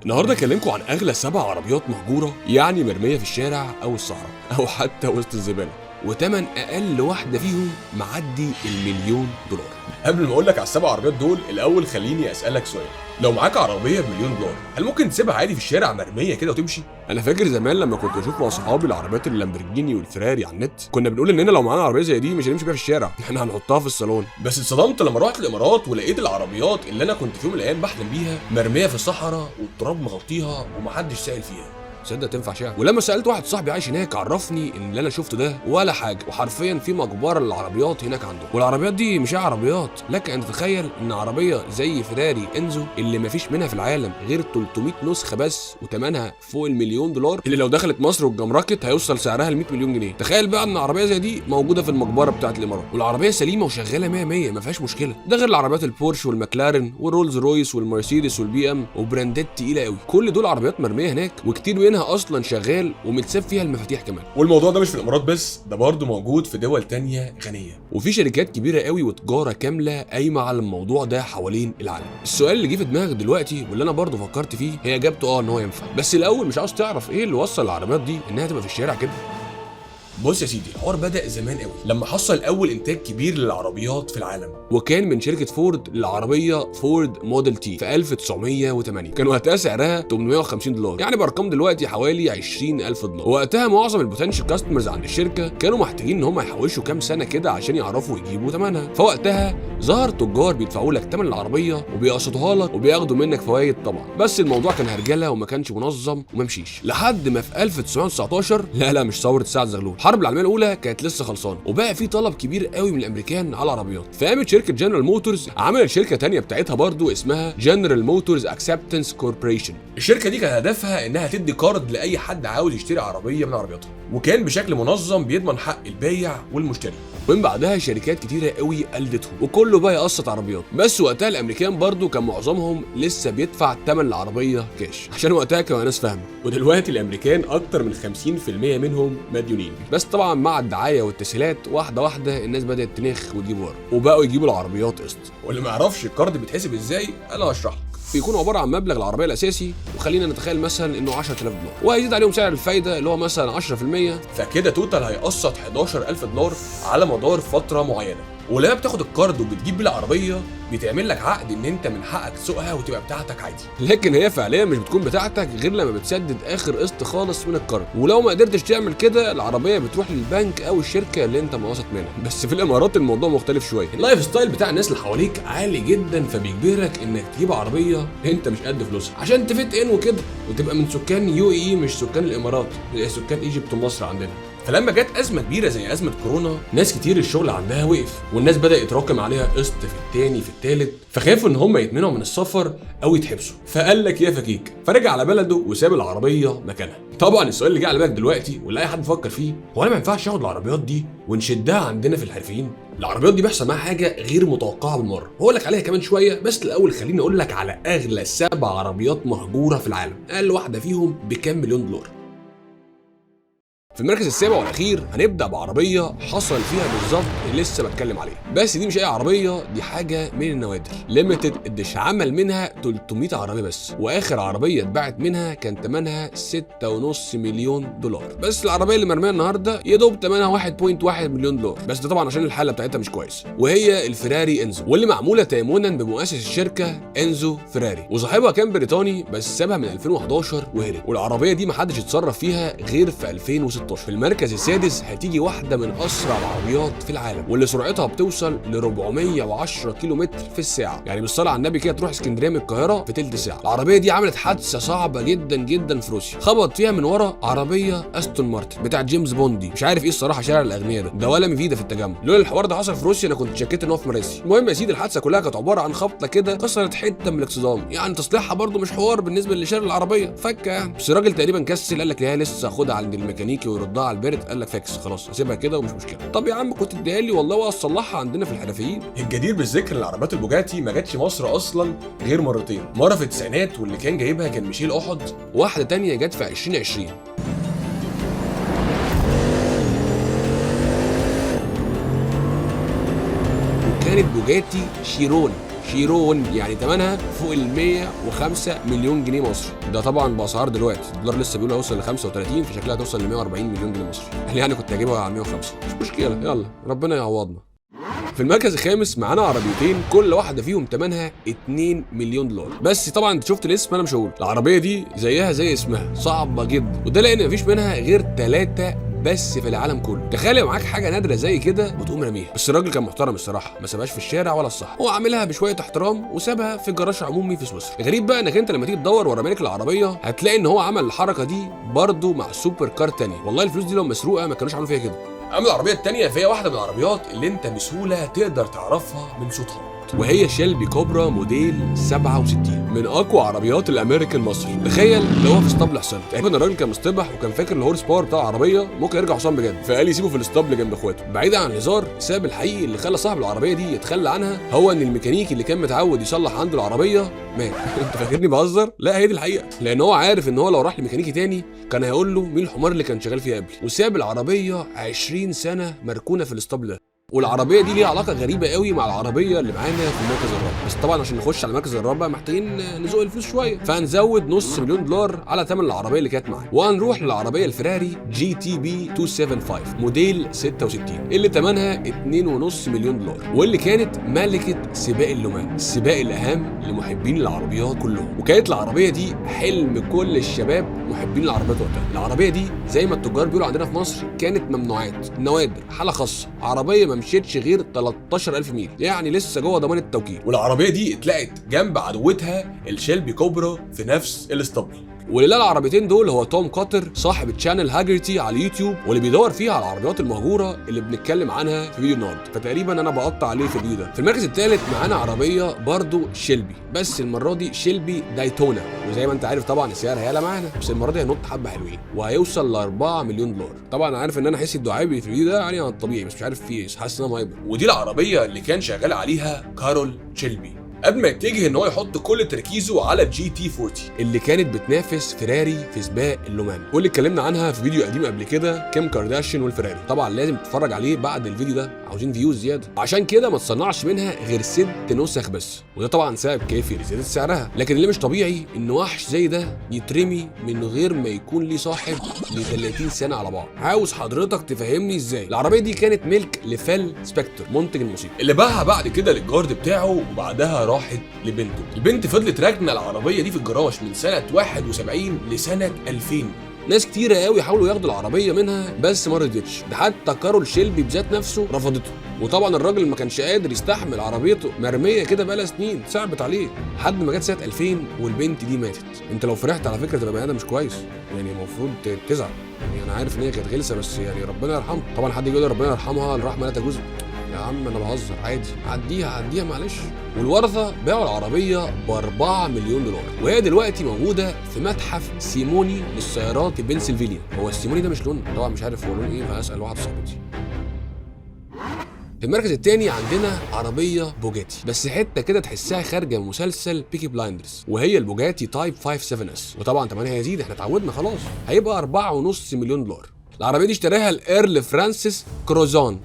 النهارده اكلمكم عن اغلى 7 عربيات مهجورة، يعني مرمية في الشارع او الصحراء او حتى وسط الزبالة، وتمن اقل واحدة فيهم معدي $1,000,000. قبل ما اقول لك على ال7 عربيات دول، الاول خليني اسالك سؤال: لو معاك عربية ب$1,000,000 هل ممكن تسيبها عادي في الشارع مرمية كده وتمشي؟ انا فاكر زمان لما كنت بشوف مع صحابي العربيات اللامبرجيني والفراري على النت، كنا بنقول اننا لو معانا عربية زي دي مش هنمشي بيها في الشارع، احنا هنحطها في الصالون. بس اتصدمت لما رحت الامارات ولقيت العربيات اللي انا كنت في يوم من الايام بحلم بيها مرمية في الصحراء والتراب مغطيها ومحدش سائل فيها. تصدق تنفع شعر؟ ولما سالت واحد صاحبي عايش هناك عرفني ان اللي انا شفته ده ولا حاجة، وحرفيا في مقبره للعربيات هناك عنده. والعربيات دي مش عربيات، لك ان تتخيل ان عربية زي فيراري انزو اللي مفيش منها في العالم غير 300 نسخه بس وثمنها فوق $1,000,000، اللي لو دخلت مصر واتجمركت هيوصل سعرها ل 100 مليون جنيه. تخيل بقى ان عربية زي دي موجودة في المقبرة بتاعه الامارات، والعربية سليمة وشغالة 100 100 ما فيهاش مشكلة. ده غير العربيات البورش والمكلارن والرولز رويس والمرسيدس والبي ام وبراندات تقيلة قوي، كل دول عربيات مرمية هناك وكتير منها اصلا شغال ومتساب فيها المفاتيح كمان. والموضوع ده مش في الامارات بس، ده برضه موجود في دول تانية غنية، وفي شركات كبيرة قوي وتجارة كاملة قايمة على الموضوع ده حوالين العالم. السؤال اللي جه في دماغك دلوقتي واللي انا برضه فكرت فيه هي اجابته ان هو ينفع، بس الاول مش عاوز تعرف ايه اللي وصل العربيات دي انها تبقى في الشارع كده؟ بص يا سيدي، الحوار بدأ زمان قوي لما حصل اول انتاج كبير للعربيات في العالم، وكان من شركة فورد للعربية فورد موديل تي في 1908. كان وقتها سعرها $850، يعني بارقام دلوقتي حوالي $20,000. وقتها معظم ال potential customers عند الشركة كانوا محتاجين ان هم يحوشوا كام سنة كده عشان يعرفوا يجيبوا ثمنها. فوقتها ظهر تجار بيدفعوا لك ثمن العربية وبيقسطوها لك وبياخدوا منك فوائد طبعا، بس الموضوع كان هرجله وما كانش منظم وما مشيش لحد ما في 1919، لا مش ثورة سعد زغلول، الحرب العالمية الاولى كانت لسه خلصانه، وبقى في طلب كبير قوي من الامريكان على العربيات. فقامت شركة جنرال موتورز عملت شركة تانية بتاعتها برضو اسمها جنرال موتورز اكسبتنس كوربوريشن. الشركة دي كان هدفها انها تدي قرض لاي حد عاوز يشتري عربية من عربياتها، وكان بشكل منظم بيضمن حق البايع والمشتري. ومن بعدها شركات كتيرة قوي قلدتهم وكله بقى يقسط عربيات، بس وقتها الامريكان برضو كان معظمهم لسه بيدفع ثمن العربية كاش، عشان وقتها كانوا ناس فاهمه. ودلوقتي الامريكان اكتر من 50% منهم مديونين، بس طبعا مع الدعاية والتسهيلات واحدة واحدة الناس بدات تنخ وتجيب ورا وبقوا يجيبوا العربيات قسط. واللي ما يعرفش القرض بيتحسب ازاي انا هشرح لك. بيكون عبارة عن مبلغ العربية الاساسي، وخلينا نتخيل مثلا انه $10,000، وهيزيد عليهم سعر الفايدة اللي هو مثلا 10%، فكده total هيقسط $11,000 على مدار فترة معينة. ولما بتاخد القرض وبتجيب بيه العربية بيتعمل لك عقد ان انت من حقك تسوقها وتبقى بتاعتك عادي، لكن هي فعليا مش بتكون بتاعتك غير لما بتسدد اخر قسط خالص من القرض. ولو ما قدرتش تعمل كده العربية بتروح للبنك او الشركة اللي انت مقسط منها. بس في الامارات الموضوع مختلف شوية، ال lifestyle بتاع الناس اللي حواليك عالي جدا، فبيجبرك انك تجيب عربية انت مش قد فلوسها عشان ت fit in وكده، وتبقى من سكان UAE مش سكان الامارات، زي سكان Egypt ومصر عندنا. فلما جت ازمة كبيرة زي ازمة كورونا، ناس كتير الشغل عندها وقف، والناس بدا يتراكم عليها قسط في التاني في التالت، فخافوا ان هم يتمنعوا من السفر او يتحبسوا، فقال لك يا فكيك، فرجع على بلده وساب العربية مكانها. طبعا السؤال اللي جه على بالك دلوقتي واللي اي حد فكر فيه، هو انا ما ينفعش اخد العربيات دي ونشدها عندنا في الحرفيين؟ العربيات دي بيحصل معاها حاجة غير متوقعه بالمرة، هقول لك عليها كمان شوية، بس الاول خليني اقول لك على اغلى 7 عربيات مهجورة في العالم، اقل واحدة فيهم بكام مليون دولار. في المركز السابع والاخير هنبدا بعربيه حصل فيها بالظبط اللي لسه بتكلم عليه، بس دي مش اي عربية، دي حاجة من النوادر، limited edition، عمل منها 300 عربية بس، واخر عربية اتباعت منها كان ثمنها $6.5 مليون. بس العربية اللي مرمية النهارده يا دوب ثمنها $1.1 مليون، بس ده طبعا عشان الحالة بتاعتها مش كويسة. وهي الفيراري انزو، واللي معمولة تيمنا بمؤسس الشركة انزو فيراري، وصاحبها كان بريطاني بس سابها من 2011 وهرب، والعربية دي محدش اتصرف فيها غير في 2016. في المركز السادس هتيجي واحدة من أسرع العربيات في العالم، واللي سرعتها بتوصل ل 410 كيلومتر في الساعة، يعني بالصلاة على النبي كده تروح اسكندرية من القاهرة في تلت ساعة. العربية دي عملت حادثة صعبة جدا جدا في روسيا، خبط فيها من ورا عربية استون مارتن بتاع جيمس بوند دي، مش عارف ايه الصراحة شارع الأغنياء ده ولا مفيدة في التجمع، لولا الحوار ده حصل في روسيا أنا كنت شكيت إن هو في مراسي. المهم يا سيدي الحادثة كلها كانت عبارة عن خبطة كده كسرت حتة من الاكسدام، يعني تصليحها برده مش حوار بالنسبة اللي شاري العربية، فكة يعني. بس الراجل تقريبا كسل، قال لك لا لسه خدها عند الميكانيكي ويردها على البرد، قال لك فاكس خلاص اسيبها كده ومش مشكلة. طب يا عم كنت اديها لي والله واصلحها عندنا في الحرفيين. الجدير بالذكر ان العربيات البوجاتي ما جاتش مصر اصلا غير مرتين، مرة في التسعينات واللي كان جايبها كان ميشيل احد، واحدة تانية جت في 2020. وكانت بوجاتي شيرون، شيرون، يعني ثمنها فوق ال 105 مليون جنيه مصري. ده طبعا باسعار دلوقتي، الدولار لسه بيقول هيوصل ل 35، فشكلها هتوصل ل 140 مليون جنيه مصري. يعني كنت هجيبها على 105، مش مشكلة، يلا ربنا يعوضنا. في المركز الخامس معانا عربيتين كل واحدة فيهم ثمنها 2 مليون دولار. بس طبعا انت شفت الاسم انا مش هقول. العربية دي زيها زي اسمها، صعبة جدا، وده لان مفيش منها غير 3 بس في العالم كله. تخيل معاك حاجة نادرة زي كده وتقوم راميها. بس الراجل كان محترم الصراحة، ما سابهاش في الشارع ولا الصح، هو عاملها بشوية احترام وسابها في جراج عمومي في سويسرا. الغريب بقى انك انت لما تيجي تدور ورا مالك العربية هتلاقي ان هو عمل الحركة دي برضه مع super car تاني. والله الفلوس دي لو مسروقه ما كانوش عملوا فيها كده. اما العربية التانية فهي واحدة من العربيات اللي انت بسهولة تقدر تعرفها من صوتها، وهي شيلبي كوبرا موديل 67، من اقوى عربيات ال American muscle. تخيل لو هو في اسطبل حصان. تقريبا الراجل كان مصطبح وكان فاكر ال horse power بتاع العربية ممكن يرجع حصان بجد، فقال يسيبه في الاسطبل جنب اخواته. بعيدا عن الهزار، السبب الحقيقي اللي خلى صاحب العربية دي يتخلى عنها هو ان الميكانيكي اللي كان متعود يصلح عنده العربية مات. انت فاكرني بهزر؟ لا، هي دي الحقيقة. لان هو عارف ان هو لو راح لميكانيكي تاني كان هيقول له مين الحمار اللي كان شغال فيه قبل، وساب العربية 20 سنة مركونة في الاسطبل ده. والعربية دي ليها علاقة غريبة قوي مع العربية اللي معانا في المركز الرابع. بس طبعا عشان نخش على المركز الرابع محتاجين نزق الفلوس شوية، فهنزود نص مليون دولار على ثمن العربية اللي كانت معانا، وهنروح للعربية الفراري GTB 275 موديل 66 اللي ثمنها 2.5 مليون دولار، واللي كانت ملكه سباق اللومان، السباق الاهم لمحبين العربيات كلهم. وكانت العربية دي حلم كل الشباب محبين العربيات وقتها. العربية دي زي ما التجار بيقولوا عندنا في مصر كانت ممنوعات، نوادر، حاله خاصة، عربية ما مشيتش غير 13000 ميل، يعني لسه جوه ضمان التوكيل. والعربية دي اتلقت جنب عدوتها الشيلبي كوبرا في نفس الاسطبل. واللي لقى العربيتين دول هو توم كوتر صاحب channel هاجرتي على اليوتيوب، واللي بيدور فيها على العربيات المهجورة اللي بنتكلم عنها في فيديو النهارده، فتقريبا انا بقطع عليه في الفيديو ده. في المركز الثالث معانا عربية برضو شيلبي، بس المرة دي شيلبي دايتونا، وزي ما انت عارف طبعا السعر هيعلى معانا، بس المرة دي هينط حبه حلوين وهيوصل ل 4 مليون دولار. طبعا انا عارف ان انا حسي الدعابي في الفيديو ده يعني عن الطبيعي، بس مش عارف في ايه، حاسس ان انا مهايبر. ودي العربية اللي كان شغال عليها كارول شيلبي قبل ما يتجه ان هو يحط كل تركيزه على GT 40 اللي كانت بتنافس فيراري في سباق اللومان، واللي اتكلمنا عنها في فيديو قديم قبل كده، كيم كارداشيان والفيراري. طبعا لازم تتفرج عليه بعد الفيديو ده، عاوزين views زيادة. عشان كده ما تصنعش منها غير 6 نسخ بس، وده طبعا سبب كافي لزيادة سعرها. لكن اللي مش طبيعي ان وحش زي ده يترمي من غير ما يكون ليه صاحب ل 30 سنة على بعض. عاوز حضرتك تفهمني ازاي؟ العربية دي كانت ملك لفيل سبكتور منتج الموسيقى، اللي باعها بعد كده لل guard بتاعه، وبعدها راحت لبنته. البنت فضلت راكنه العربية دي في الجراج من سنة 71 لسنه 2000. ناس كتيرة قوي حاولوا ياخدوا العربية منها بس ما رضيتش، ده حتى كارول شيلبي بذات نفسه رفضته. وطبعا الراجل ما كانش قادر يستحمل عربيته مرمية كده بقالها سنين، صعبت عليه لحد ما جت سنة 2000 والبنت دي ماتت. انت لو فرحت على فكرة تبقى بني ادم مش كويس، يعني المفروض تزعل. يعني انا عارف ان هي كانت غلسه، بس يعني ربنا يرحمها. طبعا حد يقول ربنا يرحمها، الرحمة لا تجوز. يا عم انا بهزر عادي، عديها عديها معلش. والورثه باعوا العربية ب 4 مليون دولار، وهي دلوقتي موجودة في متحف سيموني للسيارات في بنسلفانيا. هو السيموني ده مش لون؟ طبعا مش عارف هو لون ايه، فهسال واحدة صاحبتي. في المركز الثاني عندنا عربية بوجاتي، بس حتة كده تحسها خارجه من مسلسل Peaky Blinders، وهي البوجاتي Type 57 S. وطبعا ثمنها هيزيد، احنا اتعودنا خلاص، هيبقى 4.5 مليون دولار. العربية دي اشتراها الايرل فرانسيس كروزون.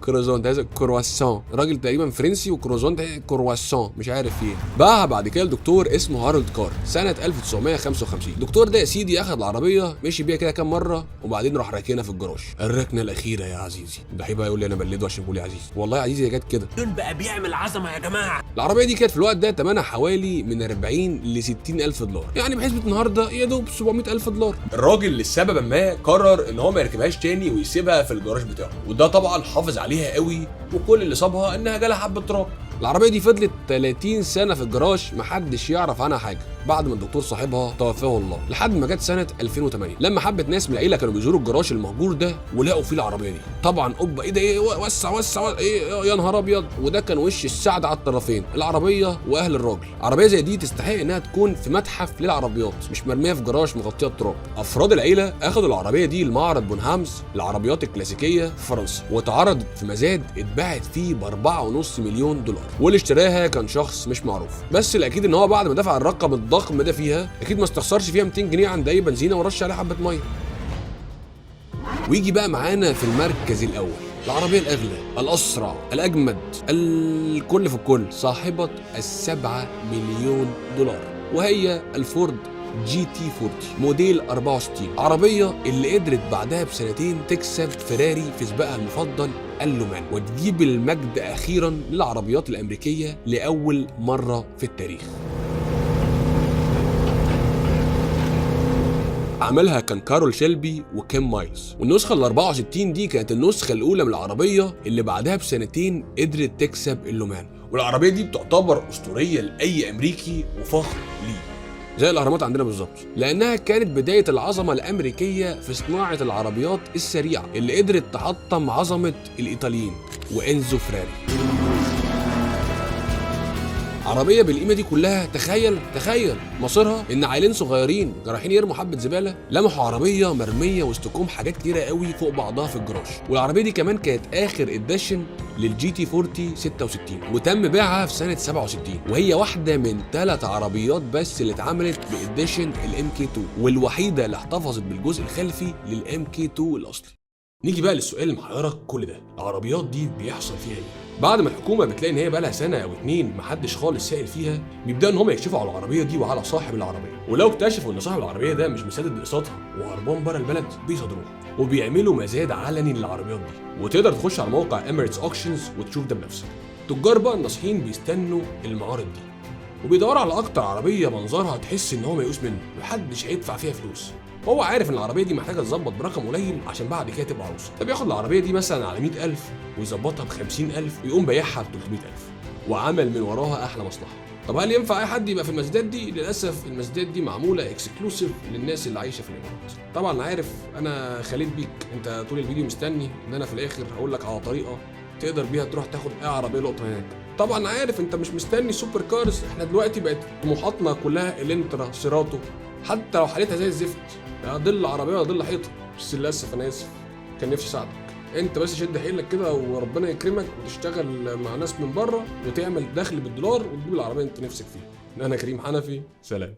كروزون ده كرواسون، راجل تقريبا فرنسي، وكروزون ده كرواسون مش عارف ايه. باعها بعد كده لدكتور اسمه هارولد كار سنة 1955. الدكتور ده يا سيدي اخذ العربية مشي بيها كده كام مرة، وبعدين راح راكنها في الجراج. الركنه الاخيرة يا عزيزي. ده هيبقى يقول لي انا بلده عشان بقول يا عزيزي. والله يا عزيزي هي جت كده. دول بقى بيعمل عظمه يا جماعة. العربية دي كانت في الوقت ده ثمنها حوالي من 40 ل 60 الف دولار، يعني بحسبه النهارده يا دوب 700 الف دولار. الراجل لسبب ما قرر ان هو ما يركبهاش تاني ويسيبها في الجراج بتاعه، وده طبعا حافظ عليها قوي، وكل اللي صابها انها جالها حبه تراب. العربية دي فضلت 30 سنة في الجراج محدش يعرف عنها حاجة، بعد ما الدكتور صاحبها توفاه الله، لحد ما جت سنة 2008 لما حبه ناس من العيلة كانوا بيزوروا الجراج المهجور ده ولقوا فيه العربية دي. طبعا اوبا، ايه ده، ايه، وسع وسع، ايه يا نهار ابيض. وده كان وش السعد على الطرفين، العربية واهل الراجل. عربية زي دي تستحق انها تكون في متحف للعربيات، مش مرمية في جراج مغطيه التراب. افراد العيلة اخذوا العربية دي لمعرض بونهامز للعربيات الكلاسيكية في فرنسا، واتعرضت في مزاد اتباعت فيه ب 4.5 مليون دولار، واللي اشتراها كان شخص مش معروف. بس الاكيد ان هو بعد ما دفع الرقم الضخم ده فيها اكيد ما استخسرش فيها 200 جنيه عند اي بنزينة ورش عليها حبه مية. ويجي بقى معانا في المركز الاول العربية الاغلى، الاسرع، الاجمد، الكل في الكل، صاحبه ال7 مليون دولار، وهي الفورد GT 40 موديل 64، عربية اللي قدرت بعدها بسنتين تكسب فيراري في سباقها المفضل اللومان، وتجيب المجد اخيرا للعربيات الامريكية لاول مرة في التاريخ. عملها كان كارول شيلبي وكيم مايلز، والنسخة ال 64 دي كانت النسخة الأولى من العربية اللي بعدها بسنتين قدرت تكسب اللومان. والعربية دي بتعتبر أسطورية لأي أمريكي وفخر ليه، زي الأهرامات عندنا بالظبط، لأنها كانت بداية العظمة الأمريكية في صناعة العربيات السريعة اللي قدرت تحطم عظمة الإيطاليين وإنزو فيراري. عربية بالقيمة دي كلها، تخيل تخيل مصيرها ان عيلين صغيرين رايحين يرموا حبة زبالة لمحوا عربية مرمية وسط كوم حاجات كتيرة قوي فوق بعضها في الجراج. والعربية دي كمان كانت اخر edition لل GT 40 66، وتم بيعها في سنة 67، وهي واحدة من 3 عربيات بس اللي اتعملت ب edition ال MK 2، والوحيدة اللي احتفظت بالجزء الخلفي لل MK 2 الاصلي. نيجي بقى للسؤال اللي محيرك كل ده، العربيات دي بيحصل فيها ايه؟ بعد ما الحكومة بتلاقي ان هي بقى لها سنة او 2 محدش خالص سائل فيها، بيبداوا ان هم يكشفوا على العربية دي وعلى صاحب العربية، ولو اكتشفوا ان صاحب العربية ده مش مسدد اقساطها وهربان بره البلد بيصادروها وبيعملوا مزاد علني للعربيات دي. وتقدر تخش على موقع Emirates Auctions وتشوف ده بنفسك. تجار بقى الناصحين بيستنوا المعارض دي وبيدوروا على اكتر عربية منظرها تحس ان هو ميؤوس منه، محدش هيدفع فيها فلوس، وهو عارف ان العربية دي محتاجه تظبط برقم قليل عشان بعد كده تبقى عروسه، فبياخد العربية دي مثلا على 100,000 ويظبطها ب 50,000 ويقوم بايعها ب 300,000 وعمل من وراها احلى مصلحة. طب هل ينفع اي حد يبقى في المزادات دي؟ للاسف المزادات دي معمولة exclusive للناس اللي عايشه في الامارات. طبعا عارف انا خليت بيك انت طول الفيديو مستني ان انا في الاخر هقول لك على طريقه تقدر بيها تروح تاخد اي عربية لقطة هناك. طبعا عارف انت مش مستني super cars، احنا دلوقتي بقت طموحاتنا كلها الانترا سيراتو، حتى لو حالتها زي الزفت، لا ضل عربية ولا ضل حيطة. بس للاسف انا اسف، كان نفسي اساعدك. انت بس شد حيلك كده وربنا يكرمك وتشتغل مع ناس من بره وتعمل دخل بالدولار وتجيب العربية انت نفسك فيها. انا كريم حنفي، سلام.